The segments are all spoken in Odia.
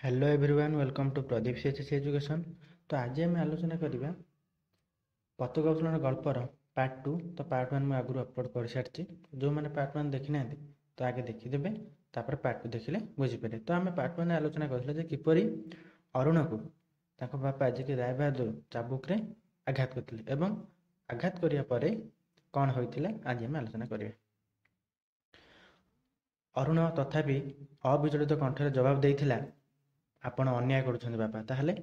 Hello everyone, welcome to Pradeep CHS Education. ତ ଆଜି ଆମେ ଆଲୋଚନା କରିବା ପତାକା ଉତ୍ତୋଳନ ଗଳ୍ପର ପାର୍ଟ ଟୁ। ତ ପାର୍ଟ ୱାନ୍ ମୁଁ ଆଗରୁ ଅପଲୋଡ଼ କରିସାରିଛି। ଯେଉଁମାନେ ପାର୍ଟ ୱାନ୍ ଦେଖିନାହାନ୍ତି ତ ଆଗେ ଦେଖିଦେବେ, ତାପରେ ପାର୍ଟ ଟୁ ଦେଖିଲେ ବୁଝିପାରିବେ। ତ ଆମେ ପାର୍ଟ ୱାନ୍ରେ ଆଲୋଚନା କରିଥିଲେ ଯେ କିପରି ଅରୁଣକୁ ତାଙ୍କ ବାପା ଯିଏକି ରାୟବାହାଦୁର ଚାବୁକରେ ଆଘାତ କରିଥିଲେ ଏବଂ ଆଘାତ କରିବା ପରେ କ'ଣ ହୋଇଥିଲା ଆଜି ଆମେ ଆଲୋଚନା କରିବା। ଅରୁଣ ତଥାପି ଅବିଚଳିତ କଣ୍ଠରେ ଜବାବ ଦେଇଥିଲା, ଆପଣ ଅନ୍ୟାୟ କରୁଛନ୍ତି ବାପା। ତାହେଲେ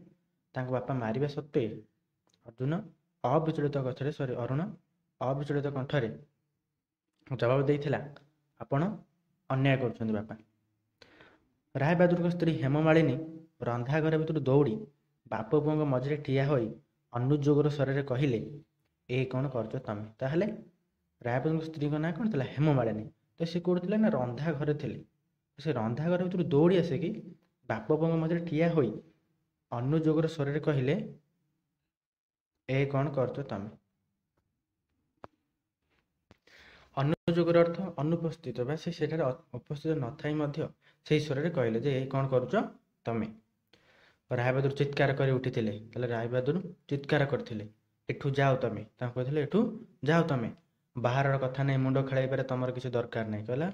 ତାଙ୍କ ବାପା ମାରିବା ସତ୍ତ୍ୱେ ଅର୍ଜୁନ ଅବିଚଳିତ କଣ୍ଠରେ ଅରୁଣ ଅବିଚଳିତ କଣ୍ଠରେ ଜବାବ ଦେଇଥିଲା, ଆପଣ ଅନ୍ୟାୟ କରୁଛନ୍ତି ବାପା। ରାୟବାହାଦୁରଙ୍କ ସ୍ତ୍ରୀ ହେମମାଳିନୀ ରନ୍ଧାଘର ଭିତରୁ ଦୌଡ଼ି ବାପ ପୁଅଙ୍କ ମଝିରେ ଠିଆ ହୋଇ ଅନୁଯୋଗର ସ୍ୱରରେ କହିଲେ, ଏ କ'ଣ କରୁଛ ତମେ? ତାହେଲେ ରାୟବାହାଦୁରଙ୍କ ସ୍ତ୍ରୀଙ୍କ ନାଁ କ'ଣ ଥିଲା? ହେମମାଳିନୀ। ତ ସେ କେଉଁଠି ଥିଲେ ନା ରନ୍ଧା ଘରେ ଥିଲେ। ସେ ରନ୍ଧା ଘର ଭିତରୁ ଦୌଡ଼ି ଆସିକି ବାପ ପୁଅଙ୍କ ମଝିରେ ଠିଆ ହୋଇ ଅନୁଯୋଗର ସ୍ୱରରେ କହିଲେ, ଏ କ'ଣ କରୁଛ ତମେ? ଅନୁଯୋଗର ଅର୍ଥ ଅନୁପସ୍ଥିତ ବା ସେ ସେଠାରେ ଉପସ୍ଥିତ ନଥାଇ ମଧ୍ୟ ସେଇ ସ୍ୱରରେ କହିଲେ ଯେ ଏ କ'ଣ କରୁଛ ତମେ? ରାୟବାହାଦୁର ଚିତ୍କାର କରି ଉଠିଥିଲେ। ତାହେଲେ ରାୟବାହାଦୁର ଚିତ୍କାର କରିଥିଲେ, ଏଠୁ ଯାଅ ତମେ। ତାଙ୍କୁ କହିଥିଲେ, ଏଠୁ ଯାଅ ତମେ, ବାହାରର କଥା ନେଇ ମୁଣ୍ଡ ଖେଳାଇବାରେ ତମର କିଛି ଦରକାର ନାହିଁ। କହିଲା,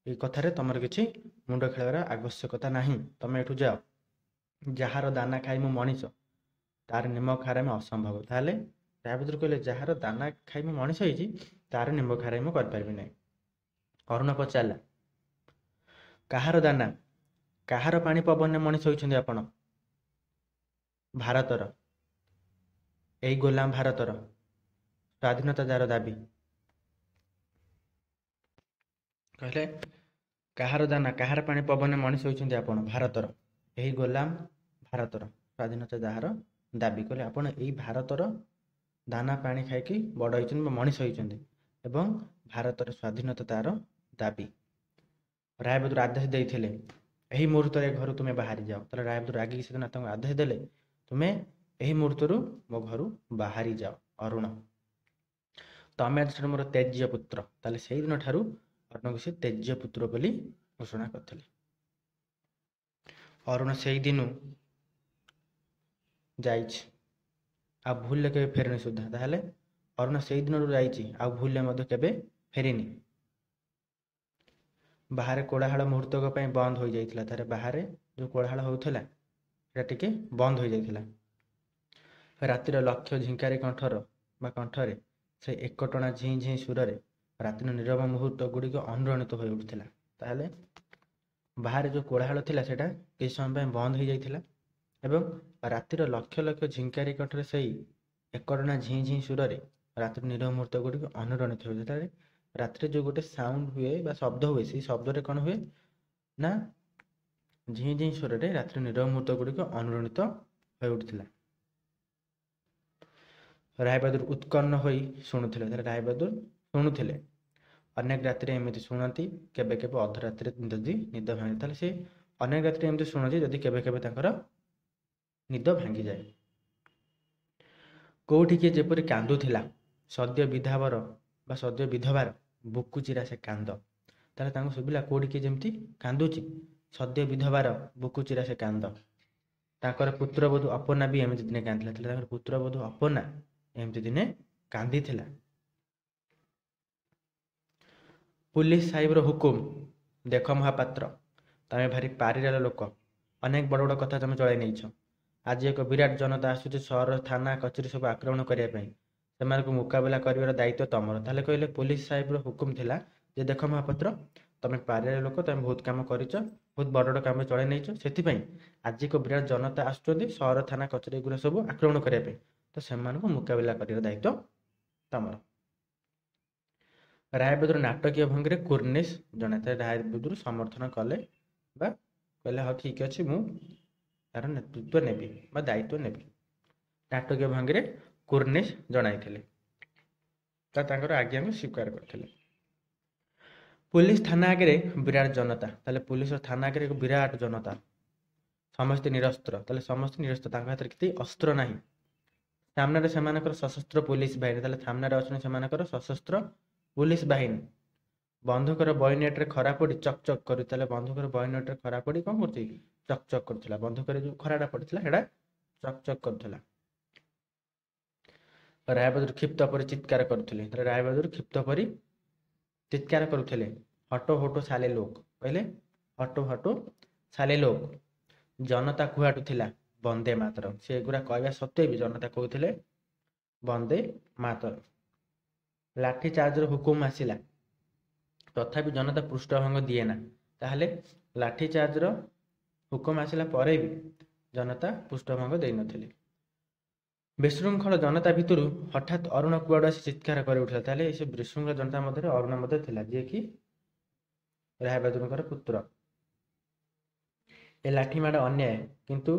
ଏଇ କଥାରେ ତମର କିଛି ମୁଣ୍ଡ ଖେଳାଇବାର ଆବଶ୍ୟକତା ନାହିଁ, ତମେ ଏଠୁ ଯାଅ। ଯାହାର ଦାନା ଖାଇ ମୁଁ ମଣିଷ, ତାର ନିମକ ହାରାମି ଅସମ୍ଭବ। ତାହେଲେ ରାୟବାହାଦୁର କହିଲେ, ଯାହାର ଦାନା ଖାଇ ମୁଁ ମଣିଷ ହେଇଛି ତାର ନିମକ ହାରାମି ମୁଁ କରିପାରିବି ନାହିଁ। ଅରୁଣ ପଚାରିଲା, କାହାର ଦାନା, କାହାର ପାଣି ପବନରେ ମଣିଷ ହୋଇଛନ୍ତି ଆପଣ? ଭାରତର, ଏଇ ଗୋଲାମ ଭାରତର, ସ୍ୱାଧୀନତା ଯାର ଦାବି। କହିଲେ, କାହାର ଦାନା, କାହାର ପାଣି ପବନରେ ମଣିଷ ହୋଇଛନ୍ତି ଆପଣ? ଭାରତର, ଏହି ଗୋଲାମ ଭାରତର, ସ୍ୱାଧୀନତା ଯାହାର ଦାବି। କହିଲେ, ଆପଣ ଏଇ ଭାରତର ଦାନା ପାଣି ଖାଇକି ବଡ଼ ହେଇଛନ୍ତି ବା ମଣିଷ ହେଇଛନ୍ତି ଏବଂ ଭାରତର ସ୍ୱାଧୀନତା ତାର ଦାବି। ରାୟବାହାଦୁର ଆଦେଶ ଦେଇଥିଲେ, ଏହି ମୁହୂର୍ତ୍ତରେ ଘରୁ ତୁମେ ବାହାରି ଯାଅ। ତାହେଲେ ରାୟବାହାଦୁର ରାଗିକି ସେଦିନ ତାଙ୍କୁ ଆଦେଶ ଦେଲେ, ତୁମେ ଏହି ମୁହୂର୍ତ୍ତରୁ ମୋ ଘରୁ ବାହାରି ଯାଅ। ଅରୁଣ, ତମେ ଆଜିଠାରୁ ମୋର ତ୍ୟାଜ୍ୟ ପୁତ୍ର। ତାହେଲେ ସେଇଦିନ ଠାରୁ ଅରୁଣକୁ ସେ ତ୍ୟାଜ୍ୟ ପୁତ୍ର ବୋଲି ଘୋଷଣା କରିଥିଲେ। ଅରୁଣ ସେଇଦିନୁ ଯାଇଛି, ଆଉ ଭୁଲରେ କେବେ ଫେରିନି ସୁଦ୍ଧା। ତାହେଲେ ଅରୁଣ ସେଇ ଦିନରୁ ଯାଇଛି, ଆଉ ଭୁଲରେ ମଧ୍ୟ କେବେ ଫେରିନି। ବାହାରେ କୋଳାହଳ ମୁହୂର୍ତ୍ତକ ପାଇଁ ବନ୍ଦ ହୋଇଯାଇଥିଲା। ତାହେଲେ ବାହାରେ ଯେଉଁ କୋଳାହଳ ହେଉଥିଲା ସେଟା ଟିକେ ବନ୍ଦ ହୋଇଯାଇଥିଲା। ରାତିର ଲକ୍ଷ୍ୟ ଝିଙ୍କାରି କଣ୍ଠର ବା କଣ୍ଠରେ ସେ ଏକଟଣା ଝିଁ ଝିଁ ସୁରରେ ରାତିର ନୀରବ ମୁହୂର୍ତ୍ତ ଗୁଡ଼ିକ ଅନୁରଣିତ ହୋଇ ଉଠୁଥିଲା। ତାହେଲେ ବାହାରେ ଯେଉଁ କୋଳାହଳ ଥିଲା ସେଇଟା କିଛି ସମୟ ପାଇଁ ବନ୍ଦ ହୋଇଯାଇଥିଲା ଏବଂ ରାତିର ଲକ୍ଷ ଲକ୍ଷ ଝିଙ୍କାରି କଣ୍ଠରେ ସେଇ ଏକଟଣା ଝିଁ ଝିଁ ସୁରରେ ରାତିର ନୀରବ ମୁହୂର୍ତ୍ତ ଗୁଡ଼ିକ ଅନୁରଣିତ ହେଉଥିଲା। ତାହେଲେ ରାତିରେ ଯେଉଁ ଗୋଟେ ସାଉଣ୍ଡ ହୁଏ ବା ଶବ୍ଦ ହୁଏ, ସେଇ ଶବ୍ଦରେ କ'ଣ ହୁଏ ନା ଝିଁ ଝିଁ ସ୍ୱରରେ ରାତିର ନୀରବ ମୁହୂର୍ତ୍ତ ଗୁଡ଼ିକ ଅନୁରଣିତ ହୋଇ ଉଠୁଥିଲା। ରାୟବାହାଦୁର ଉତ୍କର୍ଣ୍ଣ ହୋଇ ଶୁଣୁଥିଲେ। ତାହେଲେ ରାୟବାହାଦୁର ଶୁଣୁଥିଲେ। ଅନେକ ରାତିରେ ଏମିତି ଶୁଣନ୍ତି, କେବେ କେବେ ଅଧରାତିରେ ଯଦି ନିଦ ଭାଙ୍ଗେ। ତାହେଲେ ସେ ଅନେକ ରାତିରେ ଏମିତି ଶୁଣନ୍ତି, ଯଦି କେବେ କେବେ ତାଙ୍କର ନିଦ ଭାଙ୍ଗିଯାଏ। କୋଉଠି କିଏ ଯେପରି କାନ୍ଦୁଥିଲା, ସଦ୍ୟ ବିଧାବର ବା ସଦ୍ୟ ବିଧବାର ବୁକୁଚିରା ସେ କାନ୍ଦ। ତାହେଲେ ତାଙ୍କୁ ଶୁଭିଲା କୋଉଠି କିଏ ଯେମିତି କାନ୍ଦୁଛି, ସଦ୍ୟ ବିଧବାର ବୁକୁଚିରା ସେ କାନ୍ଦ। ତାଙ୍କର ପୁତ୍ରବଧୂ ଅପର୍ଣ୍ଣା ବି ଏମିତି ଦିନେ କାନ୍ଦିଥିଲା। ତାହେଲେ ତାଙ୍କର ପୁତ୍ରବଧୂ ଅପର୍ଣ୍ଣା ଏମିତି ଦିନେ କାନ୍ଦିଥିଲା। ପୁଲିସ ସାହେବର ହୁକୁମ, ଦେଖ ମହାପାତ୍ର, ତମେ ଭାରି ପାରିରାର ଲୋକ, ଅନେକ ବଡ଼ ବଡ଼ କଥା ତମେ ଚଳାଇ ନେଇଛ। ଆଜି ଏକ ବିରାଟ ଜନତା ଆସୁଛି ସହରର ଥାନା କଚେରୀ ସବୁ ଆକ୍ରମଣ କରିବା ପାଇଁ, ସେମାନଙ୍କୁ ମୁକାବିଲା କରିବାର ଦାୟିତ୍ୱ ତମର। ତାହେଲେ କହିଲେ ପୁଲିସ ସାହେବର ହୁକୁମ ଥିଲା ଯେ ଦେଖ ମହାପାତ୍ର, ତମେ ପାରିରାର ଲୋକ, ତମେ ବହୁତ କାମ କରିଛ, ବହୁତ ବଡ଼ ବଡ଼ କାମ ଚଳାଇ ନେଇଛ, ସେଥିପାଇଁ ଆଜି ଏକ ବିରାଟ ଜନତା ଆସୁଛନ୍ତି ସହର ଥାନା କଚେରୀ ଏଗୁଡ଼ା ସବୁ ଆକ୍ରମଣ କରିବା ପାଇଁ, ତ ସେମାନଙ୍କୁ ମୁକାବିଲା କରିବାର ଦାୟିତ୍ୱ ତମର। ରାୟବାହାଦୁର ନାଟକୀୟ ଭଙ୍ଗୀରେ କୁର୍ନିଶ ଜଣାଇଥିଲେ। ରାୟବାହାଦୁର ସମର୍ଥନ କଲେ ବା କହିଲେ ହଉ ଠିକ୍ ଅଛି, ମୁଁ ତାର ନେତୃତ୍ୱ ନେବି ବା ଦାୟିତ୍ୱ ନେବି। ନାଟକୀୟ ଭଙ୍ଗୀରେ କୁର୍ନିଶ ଜଣାଇଥିଲେ, ତା ତାଙ୍କର ଆଜ୍ଞାକୁ ସ୍ୱୀକାର କରିଥିଲେ। ପୁଲିସ ଥାନା ଆଗରେ ବିରାଟ ଜନତା। ତାହେଲେ ପୁଲିସ ଥାନା ଆଗରେ ଏକ ବିରାଟ ଜନତା, ସମସ୍ତେ ନିରସ୍ତ୍ର। ତାହେଲେ ସମସ୍ତେ ନିରସ୍ତ୍ର, ତାଙ୍କ ହାତରେ କିଛି ଅସ୍ତ୍ର ନାହିଁ। ସାମ୍ନାରେ ସେମାନଙ୍କର ସଶସ୍ତ୍ର ପୋଲିସ ବାହିନୀ। ତାହେଲେ ସାମ୍ନାରେ ଅଛନ୍ତି ସେମାନଙ୍କର ସଶସ୍ତ୍ର ପୋଲିସ ବାହିନୀ। ବନ୍ଧୁକର ବୟନେଟ୍ରେ ଖରା ପଡ଼ି ଚକ୍ ଚକ୍ କରୁ। ତାହେଲେ ବନ୍ଧୁକର ବୟନେଟ୍ରେ ଖରା ପଡ଼ି କ'ଣ କରୁଛି? ଚକ୍ ଚକ୍ କରୁଥିଲା। ବନ୍ଧୁକରେ ଯେଉଁ ଖରାଟା ପଡ଼ିଥିଲା ସେଇଟା ଚକ୍ ଚକ୍ କରୁଥିଲା। ରାୟବାହାଦୁର କ୍ଷିପ୍ତ ପରି ଚିତ୍କାର କରୁଥିଲେ। ତାହେଲେ ରାୟବାହାଦୁର କ୍ଷିପ୍ତ ପରି ଚିତ୍କାର କରୁଥିଲେ। ହଟୋ ହଟୋ ସାଲେ ଲୋକ। କହିଲେ ହଟୋ ହଟୋ ସାଲେ ଲୋକ। ଜନତା କୁହାଟୁଥିଲା ବନ୍ଦେ ମାତରମ୍। ସେ ଏଗୁଡ଼ା କହିବା ସତ୍ତ୍ୱେ ବି ଜନତା କହୁଥିଲେ ବନ୍ଦେ ମାତରମ୍। ଲାଠି ଚାର୍ଜର ହୁକୁମ ଆସିଲା, ତଥାପି ଜନତା ପୃଷ୍ଠଭଙ୍ଗ ଦିଏ ନା। ତାହେଲେ ଲାଠି ଚାର୍ଜର ହୁକୁମ ଆସିଲା ପରେ ବି ଜନତା ପୃଷ୍ଠଭଙ୍ଗ ଦେଇନଥିଲେ। ବିଶୃଙ୍ଖଳ ଜନତା ଭିତରୁ ହଠାତ୍ ଅରୁଣ କୁଆଡ଼ୁ ଆସି ଚିତ୍କାର କରି ଉଠିଲା। ତାହେଲେ ଏ ସେ ବିଶୃଙ୍ଖଳ ଜନତା ମଧ୍ୟରେ ଅରୁଣ ମଧ୍ୟ ଥିଲା, ଯିଏକି ରାୟବାହାଦୁରଙ୍କର ପୁତ୍ର। ଏ ଲାଠି ମାଡ଼ ଅନ୍ୟାୟ, କିନ୍ତୁ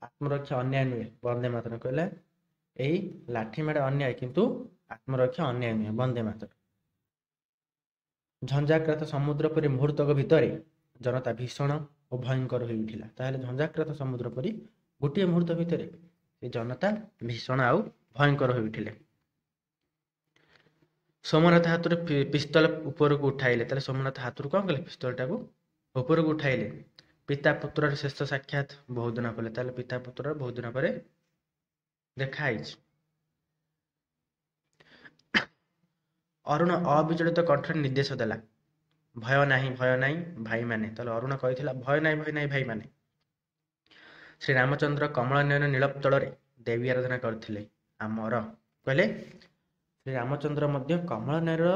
ଆତ୍ମରକ୍ଷା ଅନ୍ୟାୟ ନୁହେଁ, ବନ୍ଦେ ମାତରମ୍। କହିଲା ଏଇ ଲାଠି ମାଡ଼ ଅନ୍ୟାୟ, କିନ୍ତୁ ଆତ୍ମରକ୍ଷା ଅନ୍ୟାୟ ନୁହେଁ, ବନ୍ଦେ ମାତରମ୍। ଝଞ୍ଜାକ୍ରାନ୍ତ ସମୁଦ୍ର ପରି ମୁହୂର୍ତ୍ତକ ଭିତରେ ଜନତା ଭୀଷଣ ଓ ଭୟଙ୍କର ହୋଇ ଉଠିଲା। ତାହେଲେ ଝଞ୍ଜାକ୍ରାନ୍ତ ସମୁଦ୍ର ପରି ଗୋଟିଏ ମୁହୂର୍ତ୍ତ ଭିତରେ ସେ ଜନତା ଭୀଷଣ ଆଉ ଭୟଙ୍କର ହୋଇ ଉଠିଲେ। ସୋମନାଥ ହାତରୁ ପିସ୍ତଲ ଉପରକୁ ଉଠାଇଲେ। ତାହେଲେ ସୋମନାଥ ହାତରୁ କ'ଣ କଲେ? ପିସ୍ତଲଟାକୁ ଉପରକୁ ଉଠାଇଲେ। ପିତା ପୁତ୍ରର ଶେଷ ସାକ୍ଷାତ ବହୁତ ଦିନ ପରେ। ତାହେଲେ ପିତା ପୁତ୍ରର ବହୁତ ଦିନ ପରେ ଦେଖା ହେଇଛି। ଅରୁଣ ଅବିଚଳିତ କଣ୍ଠରେ ନିର୍ଦ୍ଦେଶ ଦେଲା, ଭୟ ନାହିଁ, ଭୟ ନାହିଁ ଭାଇମାନେ। ତାହେଲେ ଅରୁଣ କହିଥିଲା ଭୟ ନାହିଁ, ଭୟ ନାହିଁ ଭାଇମାନେ। ଶ୍ରୀରାମଚନ୍ଦ୍ର କମଳ ନୟନ ନୀଳୋତ୍ପଳରେ ଦେବୀ ଆରାଧନା କରିଥିଲେ ଆମର। କହିଲେ ଶ୍ରୀରାମଚନ୍ଦ୍ର ମଧ୍ୟ କମଳ ନୟନର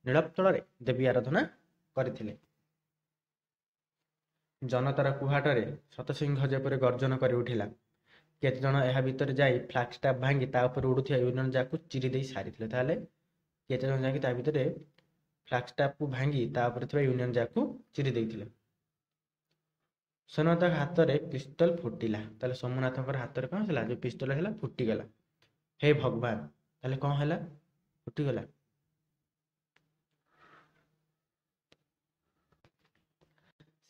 ନୀଳୋତ୍ପଳରେ ଦେବୀ ଆରାଧନା କରିଥିଲେ। ଜନତାର କୁହାଟରେ ଶତସିଂହ ଯେପରି ଗର୍ଜନ କରି ଉଠିଲା। କେତେଜଣ ଏହା ଭିତରେ ଯାଇ ଫ୍ଲାଗଷ୍ଟାଫ୍ ଭାଙ୍ଗି ତା ଉପରେ ଉଡ଼ୁଥିବା ୟୁନିୟନ ଜ୍ୟାକକୁ ଚିରି ଦେଇ ସାରିଥିଲେ। ତାହେଲେ କେତେଜଣ ଯାଇକି ତା ଭିତରେ ଫ୍ଲାଗଷ୍ଟାଫ୍କୁ ଭାଙ୍ଗି ତା ଉପରେ ଥିବା ୟୁନିୟନ ଜ୍ୟାକକୁ ଚିରି ଦେଇଥିଲେ। ସୋମନାଥଙ୍କ ହାତରେ ପିସ୍ତଲ ଫୁଟିଲା। ତାହେଲେ ସୋମନାଥଙ୍କର ହାତରେ କ'ଣ ହେଲା? ଯେଉଁ ପିସ୍ତଲ ହେଲା ଫୁଟିଗଲା। ହେ ଭଗବାନ! ତାହେଲେ କ'ଣ ହେଲା? ଫୁଟିଗଲା।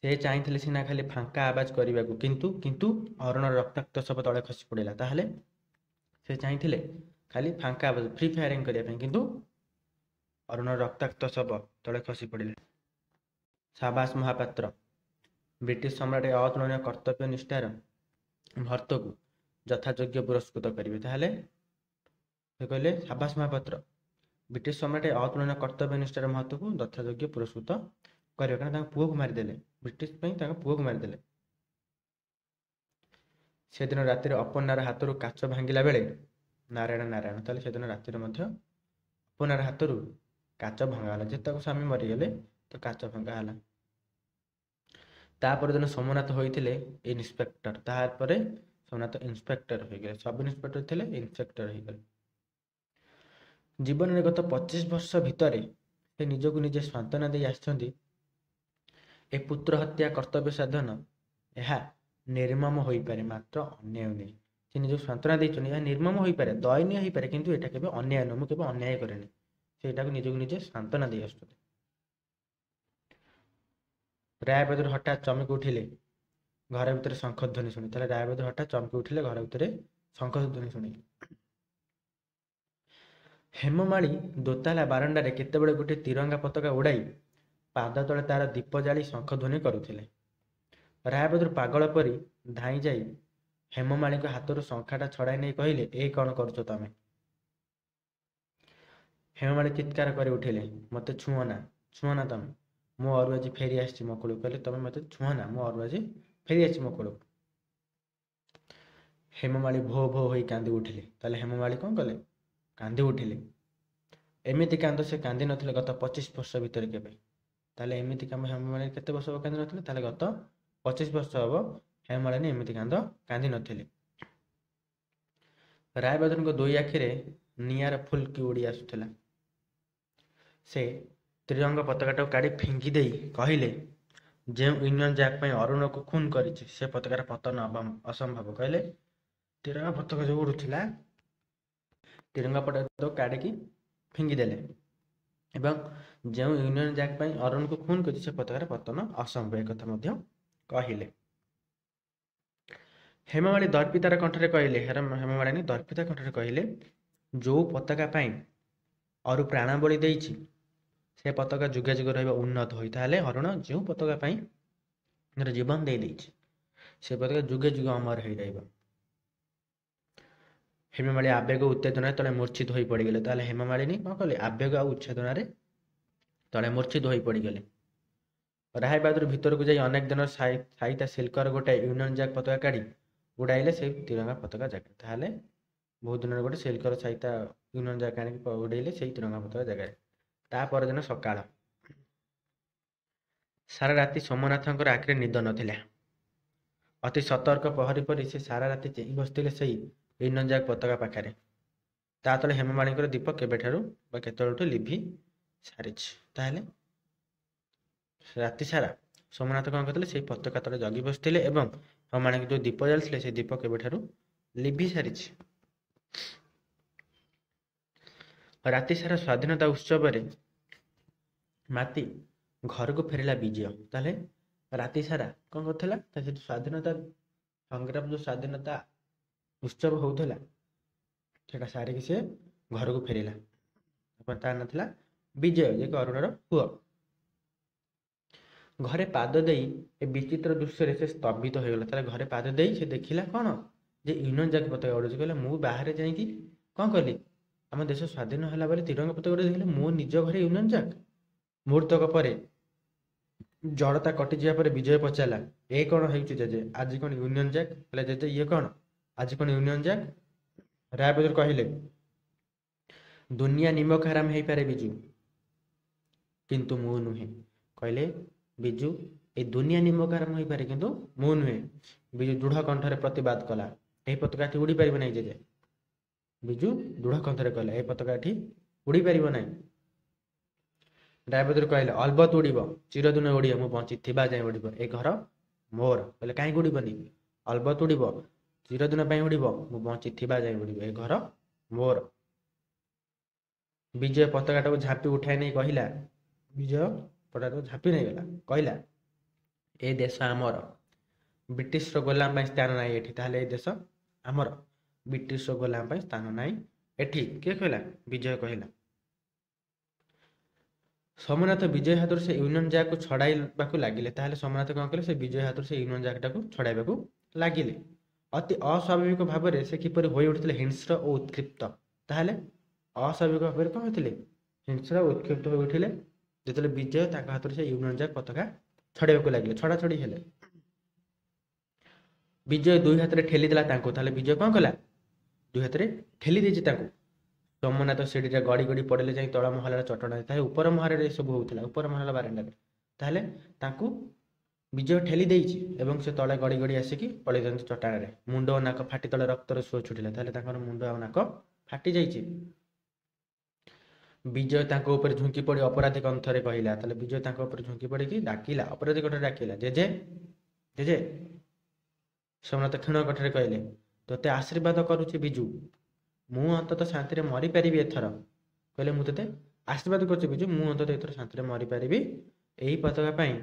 ସେ ଚାହିଁଥିଲେ ସିନା ଖାଲି ଫାଙ୍କା ଆବାଜ କରିବାକୁ, କିନ୍ତୁ କିନ୍ତୁ ଅରୁଣର ରକ୍ତାକ୍ତ ଶବ ତଳେ ଖସି ପଡ଼ିଲା। ତାହେଲେ ସେ ଚାହିଁଥିଲେ ଖାଲି ଫାଙ୍କା ଆବାଜ, ଫ୍ରି ଫାୟାରିଂ କରିବା ପାଇଁ, କିନ୍ତୁ ଅରୁଣର ରକ୍ତାକ୍ତ ଶବ ତଳେ ଖସି ପଡ଼ିଲା। ସାବାସ ମହାପାତ୍ର! ବ୍ରିଟିଶ ସମ୍ରାଟ ଏ ଅତୁଳନୀୟ କର୍ତ୍ତବ୍ୟ ନିଷ୍ଠାର ମହତ୍ତ୍ୱକୁ ଯଥାଯୋଗ୍ୟ ପୁରସ୍କୃତ କରିବେ। ତାହେଲେ ସେ କହିଲେ ସାବାସ ମହାପାତ୍ର, ବ୍ରିଟିଶ ସମ୍ରାଟ ଏ ଅତୁଳନୀୟ କର୍ତ୍ତବ୍ୟ ନିଷ୍ଠାର ମହତ୍ତ୍ୱକୁ ଯଥାଯୋଗ୍ୟ ପୁରସ୍କୃତ କରିବେ। କାରଣ ତାଙ୍କ ପୁଅକୁ ମାରିଦେଲେ, ବ୍ରିଟିଶ ପାଇଁ ତାଙ୍କ ପୁଅକୁ ମାରିଦେଲେ। ସେଦିନ ରାତିରେ ଅପର୍ଣ୍ଣାର ହାତରୁ କାଚ ଭାଙ୍ଗିଲା ବେଳେ ନାରାୟଣ ନାରାୟଣ। ତାହେଲେ ସେଦିନ ରାତିରେ ମଧ୍ୟ ଅପର୍ଣ୍ଣାର ହାତରୁ କାଚ ଭଙ୍ଗା ହେଲା। ଯେହେତୁ ତାଙ୍କ ସ୍ୱାମୀ ମରିଗଲେ ତ କାଚ ଭଙ୍ଗା ହେଲା। ତାପର ଦିନ ସୋମନାଥ ହୋଇଥିଲେ ଇନ୍ସପେକ୍ଟର। ତାପରେ ସୋମନାଥ ଇନ୍ସପେକ୍ଟର ହୋଇଗଲେ। ସବ୍ ଇନ୍ସପେକ୍ଟର ଥିଲେ, ଇନ୍ସପେକ୍ଟର ହୋଇଗଲେ। ଜୀବନରେ ଗତ 25 ବର୍ଷ ଭିତରେ ସେ ନିଜକୁ ନିଜେ ସାନ୍ତ୍ୱନା ଦେଇ ଆସିଛନ୍ତି, ଏ ପୁତ୍ର ହତ୍ୟା କର୍ତ୍ତବ୍ୟ ସାଧନ, ଏହା ନିର୍ମମ ହୋଇପାରେ ମାତ୍ର ଅନ୍ୟାୟ ନୁହେଁ। ସେ ନିଜକୁ ସାନ୍ତ୍ୱନା ଦେଇଛନ୍ତି, ଏହା ନିର୍ମମ ହୋଇପାରେ, ଦୟନୀୟ ହୋଇପାରେ, କିନ୍ତୁ ଏଇଟା କେବେ ଅନ୍ୟାୟ ନୁହେଁ, ମୁଁ କେବେ ଅନ୍ୟାୟ କରେନି। ସେଇଟାକୁ ନିଜକୁ ନିଜେ ସାନ୍ତ୍ୱନା ଦେଇ ଆସୁଛନ୍ତି। ରାୟବାହାଦୁର ହଠାତ୍ ଚମକି ଉଠିଲେ ଘର ଭିତରେ ଶଙ୍ଖଧ୍ୱନି ଶୁଣି। ତାହେଲେ ରାୟବାହାଦୁର ହଠାତ୍ ଚମକି ଉଠିଲେ ଘର ଭିତରେ ଶଙ୍ଖଧ୍ୱନି ଶୁଣି। ହେମମାଳୀ ଦୋତାଲା ବାରଣ୍ଡାରେ କେତେବେଳେ ଗୋଟିଏ ତିରଙ୍ଗା ପତାକା ଉଡ଼ାଇ ପାଦ ତଳେ ତାର ଦୀପ ଜାଳି ଶଙ୍ଖଧ୍ୱନି କରୁଥିଲେ। ରାୟବାହାଦୁର ପାଗଳ ପରି ଧାଇଁ ଯାଇ ହେମମାଳୀଙ୍କ ହାତରୁ ଶଙ୍ଖାଟା ଛଡ଼ାଇ ନେଇ କହିଲେ, ଏ କ'ଣ କରୁଛ ତମେ? ହେମମାଳୀ ଚିତ୍କାର କରି ଉଠିଲେ, ମୋତେ ଛୁଅଁ ନା, ଛୁଅଁ ନା ତମେ, ମୋ ଅରୁ ଆଜି ଫେରି ଆସିଛି ମୋ କୋଳକୁ। କହିଲେ ତମେ ମୋତେ ଛୁଅଁ ନା, ମୋ ଅରୁ ଆଜି ଫେରି ଆସିଛି ମୋ କୋଳକୁ। ହେମମାଳୀ ଭୋ ଭୋ ହୋଇ କାନ୍ଦି ଉଠିଲେ। ତାହେଲେ ହେମମାଳୀ କ'ଣ କଲେ? କାନ୍ଦି ଉଠିଲେ। ଏମିତି କାନ୍ଦ ସେ କାନ୍ଦି ନଥିଲେ ଗତ 25 ବର୍ଷ ଭିତରେ କେବେ। ତାହେଲେ ଏମିତି କାମ ହେମମାଳିନୀ କେତେ ବର୍ଷ ହବ କାନ୍ଦି ନଥିଲେ? ତାହେଲେ ଗତ 25 ବର୍ଷ ହବ ହେମମାଳିନୀ ଏମିତି କାନ୍ଦ କାନ୍ଦି ନଥିଲେ। ରାୟବାହାଦୁରଙ୍କ ଦୁଇ ଆଖିରେ ନିଆଁର ଫୁଲକି ଉଡ଼ି ଆସୁଥିଲା। ସେ ତ୍ରିରଙ୍ଗ ପତାକାଟାକୁ କାଢ଼ି ଫିଙ୍ଗି ଦେଇ କହିଲେ, ଯେଉଁ ୟୁନିୟନ ଜ୍ୟାକ୍ ପାଇଁ ଅରୁଣକୁ ଖୁନ କରିଛି ସେ ପତାକାର ପତନ ଅସମ୍ଭବ। କହିଲେ ତିରଙ୍ଗା ପତାକା ଯେଉଁ ଉଡ଼ୁଥିଲା, ତିରଙ୍ଗା ପତାକାଟାକୁ କାଢ଼ିକି ଫିଙ୍ଗିଦେଲେ ଏବଂ ଯେଉଁ ୟୁନିୟନ ଜ୍ୟାକ୍ ପାଇଁ ଅରୁଣକୁ ଖୁନ କରିଛି ସେ ପତାକାର ପତନ ଅସମ୍ଭବ, ଏକଥା ମଧ୍ୟ କହିଲେ। ହେମମାଳୀ ଦର୍ପିତାର କଣ୍ଠରେ କହିଲେ, ହେମମାଳିନୀ ଦର୍ପିତା କଣ୍ଠରେ କହିଲେ, ଯେଉଁ ପତାକା ପାଇଁ ଅରୁ ପ୍ରାଣବଳି ଦେଇଛି ସେ ପତାକା ଯୁଗେ ଯୁଗେ ରହିବ ଉନ୍ନତ ହୋଇ। ତାହେଲେ ଅରୁଣ ଯେଉଁ ପତାକା ପାଇଁ ନିଜର ଜୀବନ ଦେଇଦେଇଛି, ସେ ପତାକା ଯୁଗେ ଯୁଗେ ଅମର ହେଇ ରହିବ। ହେମାମାଳୀ ଆବେଗ ଉତ୍ତେଜନାରେ ତଳେ ମୂର୍ଚ୍ଛିତ ହୋଇ ପଡ଼ିଗଲେ। ତାହେଲେ ହେମାମାଳିନୀ କ'ଣ କଲେ? ଆବେଗ ଆଉ ଉଚ୍ଛେଦନାରେ ତଳେ ମୂର୍ଚ୍ଛିତ ହୋଇ ପଡ଼ିଗଲେ। ରାୟବାହାଦୁର ଭିତରକୁ ଯାଇ ଅନେକ ଦିନର ସାଇତା ସିଲ୍କର ଗୋଟାଏ ୟୁନିୟନ ଜ୍ୟାକ୍ ପତାକା କାଢ଼ି ଉଡ଼ାଇଲେ ସେଇ ତିରଙ୍ଗା ପତାକା ଜାଗାରେ। ତାହେଲେ ବହୁତ ଦିନର ଗୋଟେ ସିଲ୍କର ସାଇତା ୟୁନିୟନ ଜ୍ୟାକ୍ ଆଣିକି ଉଡ଼େଇଲେ ସେଇ ତିରଙ୍ଗା ପତାକା ଜାଗାରେ। ତା ପରଦିନ ସକାଳ ସାରା ରାତି ସୋମନାଥଙ୍କର ଆଖିରେ ନିଦ ନଥିଲା। ଅତି ସତର୍କ ପ୍ରହରୀ ପରି ସେ ସାରା ରାତି ଚେଇଁ ବସିଥିଲେ ସେଇ ୟୁନିୟନ ଜ୍ୟାକ୍ ପତାକା ପାଖରେ। ତା ତଳେ ହେମାମାଳିଙ୍କର ଦୀପ କେବେଠାରୁ ବା କେତେବେଳଠୁ ଲିଭି ସାରିଛି। ତାହେଲେ ରାତି ସାରା ସୋମନାଥ କ'ଣ କରିଥିଲେ? ସେଇ ପତାକା ତଳେ ଜଗି ବସିଥିଲେ ଏବଂ ହେମାମାଳିଙ୍କ ଯେଉଁ ଦୀପ ଜାଳିଥିଲେ ସେଇ ଦୀପ କେବେଠାରୁ ଲିଭି ସାରିଛି। ରାତି ସାରା ସ୍ୱାଧୀନତା ଉତ୍ସବରେ ମାତି ଘରକୁ ଫେରିଲା ବିଜୟ। ତାହେଲେ ରାତି ସାରା କ'ଣ କରୁଥିଲା? ସେଠି ସ୍ୱାଧୀନତା ସଂଗ୍ରାମ, ଯେଉଁ ସ୍ୱାଧୀନତା ଉତ୍ସବ ହଉଥିଲା, ସେଟା ସାରିକି ସେ ଘରକୁ ଫେରିଲା। ତା ନାଁ ଥିଲା ବିଜୟ, ଯିଏକି ଅରୁଣର ପୁଅ। ଘରେ ପାଦ ଦେଇ ଏ ବିଚିତ୍ର ଦୃଶ୍ୟରେ ସେ ସ୍ତମ୍ଭିତ ହୋଇଗଲା। ତାହେଲେ ଘରେ ପାଦ ଦେଇ ସେ ଦେଖିଲା କ'ଣ ଯେ ୟୁନିୟନ ଜ୍ୟାକ୍ ପତାକା ଉଡୁଛି। କହିଲା, ମୁଁ ବାହାରେ ଯାଇକି କ'ଣ କଲି? ଆମ ଦେଶ ସ୍ୱାଧୀନ ହେଲା ବୋଲି ତିରଙ୍ଗା ପତାକା ଉଡେଇ ଦେଖିଲେ ମୋ ନିଜ ଘରେ ୟୁନିୟନ ଜ୍ୟାକ୍। ମୁହୂର୍ତ୍ତକ ପରେ ଜଡ଼ତା କଟିଯିବା ପରେ ବିଜୟ ପଚାରିଲା, ଏ କ'ଣ ହେଉଛି ଜେଜେ? ଆଜି କ'ଣ ୟୁନିୟନ ଜ୍ୟାକ୍? କହିଲା, ଜେଜେ, ଇଏ କ'ଣ? ଆଜି କ'ଣ ୟୁନିୟନ ଜ୍ୟାକ୍? ରାୟବାହାଦୁର କହିଲେ, ଦୁନିଆ ନିମକ ହାରାମ ହେଇପାରେ ବିଜୁ, କିନ୍ତୁ ମୁଁ ନୁହେଁ। କହିଲେ, ବିଜୁ, ଏ ଦୁନିଆ ନିମକ ହାରାମ ହେଇପାରେ କିନ୍ତୁ ମୁଁ ନୁହେଁ। ବିଜୁ ଦୃଢ଼ କଣ୍ଠରେ ପ୍ରତିବାଦ କଲା, ଏହି ପତାକା ଏଠି ଉଡ଼ି ପାରିବ ନାହିଁ ଜେଜେ। ବିଜୁ ଦୃଢ଼ କଣ୍ଠରେ କହିଲା, ଏହି ପତାକା ଏଠି ଉଡ଼ି ପାରିବ ନାହିଁ। ରାୟବାହାଦୁର କହିଲେ, ଅଲବତ ଉଡ଼ିବ, ଚିରଦିନ ଉଡ଼ିବ, ମୁଁ ବଞ୍ଚିଥିବା ଯାଏଁ ଉଡ଼ିବ। ଏ ଘର ମୋର। କହିଲେ, କାହିଁକି ଉଡ଼ିବନି? ଅଲବତ ଉଡ଼ିବ, ଚିରଦିନ ପାଇଁ ଉଡ଼ିବ, ମୁଁ ବଞ୍ଚିଥିବା ଯାଏଁ ଉଡ଼ିବ, ଏ ଘର ମୋର। ବିଜୟ ପତାକାଟାକୁ ଝାମ୍ପି ଉଠାଇ ନେଇ କହିଲା, ବିଜୟ ପତାକାଟାକୁ ଝାମ୍ପି ନେଇଗଲା, କହିଲା, ଏ ଦେଶ ଆମର, ବ୍ରିଟିଶର ଗୋଲାମ ପାଇଁ ସ୍ଥାନ ନାହିଁ ଏଠି। ତାହେଲେ ଏ ଦେଶ ଆମର, ବ୍ରିଟିଶର ଗୋଲାମ ପାଇଁ ସ୍ଥାନ ନାହିଁ ଏଠି। କିଏ କହିଲା? ବିଜୟ କହିଲା। ସୋମନାଥ ବିଜୟ ହାତରୁ ସେ ୟୁନିୟନ ଜ୍ୟାକକୁ ଛଡ଼ାଇବାକୁ ଲାଗିଲେ। ତାହେଲେ ସୋମନାଥ କ'ଣ କଲେ? ସେ ବିଜୟ ହାତରୁ ସେ ୟୁନିୟନ ଜ୍ୟାକଟାକୁ ଛଡ଼ାଇବାକୁ ଲାଗିଲେ। ଅତି ଅସ୍ୱାଭାବିକ ଭାବରେ ସେ କିପରି ହୋଇ ଉଠିଥିଲେ ହିଂସ୍ର ଓ ଉତ୍କ୍ଷିପ୍ତ। ତାହେଲେ ଅସ୍ୱାଭାବିକ ଭାବରେ କ'ଣ ହୋଇଥିଲେ? ହିଂସ୍ର ଓ ଉତ୍କ୍ଷିପ୍ତ ହୋଇ ଉଠିଲେ ଯେତେବେଳେ ବିଜୟ ତାଙ୍କ ହାତରୁ ସେ ୟୁନିୟନ ଜ୍ୟାକ୍ ପତାକା ଛଡ଼ାଇବାକୁ ଲାଗିଲେ, ଛଡ଼ାଛଡ଼ି ହେଲେ। ବିଜୟ ଦୁଇ ହାତରେ ଠେଲିଦେଲା ତାଙ୍କୁ। ତାହେଲେ ବିଜୟ କ'ଣ କଲା? ଦୁଇ ହାତରେ ଠେଲି ଦେଇଛି ତାଙ୍କୁ। ସୋମନାଥ ସିଡ଼ିରେ ଗଡ଼ି ଗଡ଼ି ପଡ଼ିଲେ ଯାଇ ତଳ ମହଲାର ଚଟଣରେ। ତାହେଲେ ଉପର ମହଲାରେ ଏସବୁ ହଉଥିଲା, ଉପର ମହଲା ବାରଣ୍ଡାରେ। ତାହେଲେ ତାଙ୍କୁ ବିଜୟ ଠେଲି ଦେଇଛି ଏବଂ ସେ ତଳେ ଗଡ଼ି ଗଡ଼ି ଆସିକି ପଳେଇଛନ୍ତି ଚଟାଣରେ। ମୁଣ୍ଡ ଓ ନାକ ଫାଟି ତଳେ ରକ୍ତର ସୁଅ ଛୁଟିଲା। ତାହେଲେ ତାଙ୍କର ମୁଣ୍ଡ ଆଉ ନାକ ଫାଟି ଯାଇଛି। ବିଜୟ ତାଙ୍କ ଉପରେ ଝୁଙ୍କି ପଡ଼ି ଅପରାଧୀ କଣ୍ଠରେ କହିଲା। ତାହେଲେ ବିଜୟ ତାଙ୍କ ଉପରେ ଝୁଙ୍କି ପଡ଼ିକି ଡାକିଲା, ଅପରାଧୀ କଣ୍ଠରେ ଡାକିଲା, ଜେଜେ, ଜେଜେ। ସୋମନାଥ କ୍ଷୀଣ କଣ୍ଠରେ କହିଲେ, ତୋତେ ଆଶୀର୍ବାଦ କରୁଛି ବିଜୁ, ମୁଁ ଅନ୍ତତଃ ଶାନ୍ତିରେ ମରିପାରିବି ଏଥର। କହିଲେ, ମୁଁ ତୋତେ ଆଶୀର୍ବାଦ କରୁଛି ବିଜୁ, ମୁଁ ଅନ୍ତତଃ ଏଥର ଶାନ୍ତିରେ ମରିପାରିବି। ଏହି ପତାକା ପାଇଁ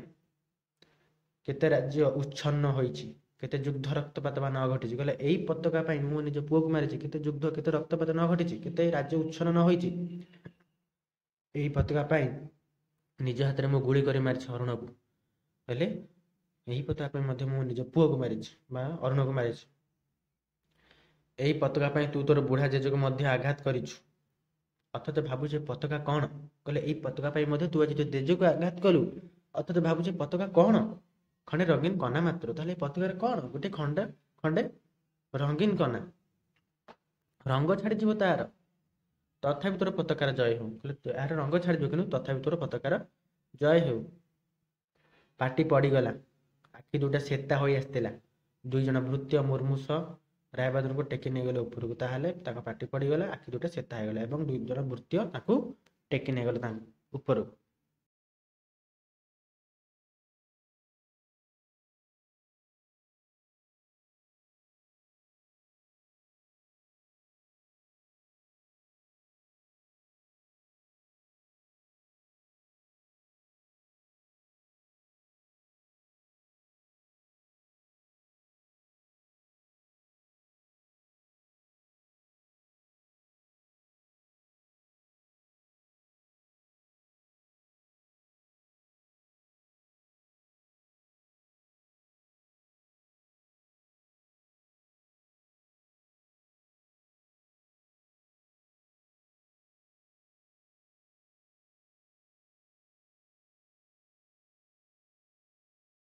କେତେ ରାଜ୍ୟ ଉଚ୍ଛନ୍ନ ହୋଇଛି, କେତେ ଯୁଦ୍ଧ ରକ୍ତପାତ ବା ନ ଘଟିଛି। କହିଲେ, ଏଇ ପତାକା ପାଇଁ ମୁଁ ନିଜ ପୁଅକୁ ମାରିଛି, କେତେ ଯୁଦ୍ଧ କେତେ ରକ୍ତପାତ ନ ଘଟିଛି, କେତେ ରାଜ୍ୟ ଉଚ୍ଛନ୍ନ ନ ହୋଇଛି। ଏହି ପତାକା ପାଇଁ ନିଜ ହାତରେ ମୁଁ ଗୁଳି କରି ମାରିଛି ଅରୁଣକୁ। କହିଲେ, ଏହି ପତାକା ପାଇଁ ମଧ୍ୟ ମୁଁ ନିଜ ପୁଅକୁ ମାରିଛି ବା ଅରୁଣକୁ ମାରିଛି। ଏହି ପତାକା ପାଇଁ ତୁ ତୋର ବୁଢ଼ା ଜେଜେକୁ ମଧ୍ୟ ଆଘାତ କରିଛୁ, ଅଥଚ ଭାବୁଛୁ ପତାକା କ'ଣ? କହିଲେ, ଏଇ ପତାକା ପାଇଁ ମଧ୍ୟ ତୁ ଆଜି ତୋ ଜେଜେକୁ ଆଘାତ କଲୁ, ଅଥଚ ଭାବୁଛୁ ପତାକା କ'ଣ? ଖଣ୍ଡେ ରଙ୍ଗୀନ କନା ମାତ୍ର। ତାହେଲେ ଏ ପତାକାରେ କ'ଣ? ଗୋଟେ ଖଣ୍ଡେ ରଙ୍ଗୀନ କନା, ରଙ୍ଗ ଛାଡ଼ିଯିବ ତାର, ତଥାପି ତୋର ପତାକାର ଜୟ ହେଉ। କହିଲେ, ଏହାର ରଙ୍ଗ ଛାଡ଼ିଯିବ କିନ୍ତୁ ତଥାପି ତୋର ପତାକାର ଜୟ ହେଉ। ପାଟି ପଡ଼ିଗଲା, ଆଖି ଦୁଇଟା ସେତା ହୋଇ ଆସିଥିଲା। ଦୁଇ ଜଣ ଭୃତ୍ୟ ମୁର୍ମୁଷ ରାୟବାହାଦୁରଙ୍କୁ ଟେକି ନେଇଗଲେ ଉପରକୁ। ତାହେଲେ ତାଙ୍କ ପାଟି ପଡ଼ିଗଲା, ଆଖି ଦୁଇଟା ସେତା ହେଇଗଲା ଏବଂ ଦୁଇ ଜଣ ଭୃତ୍ୟ ତାଙ୍କୁ ଟେକି ନେଇଗଲେ ତାଙ୍କ ଉପରକୁ।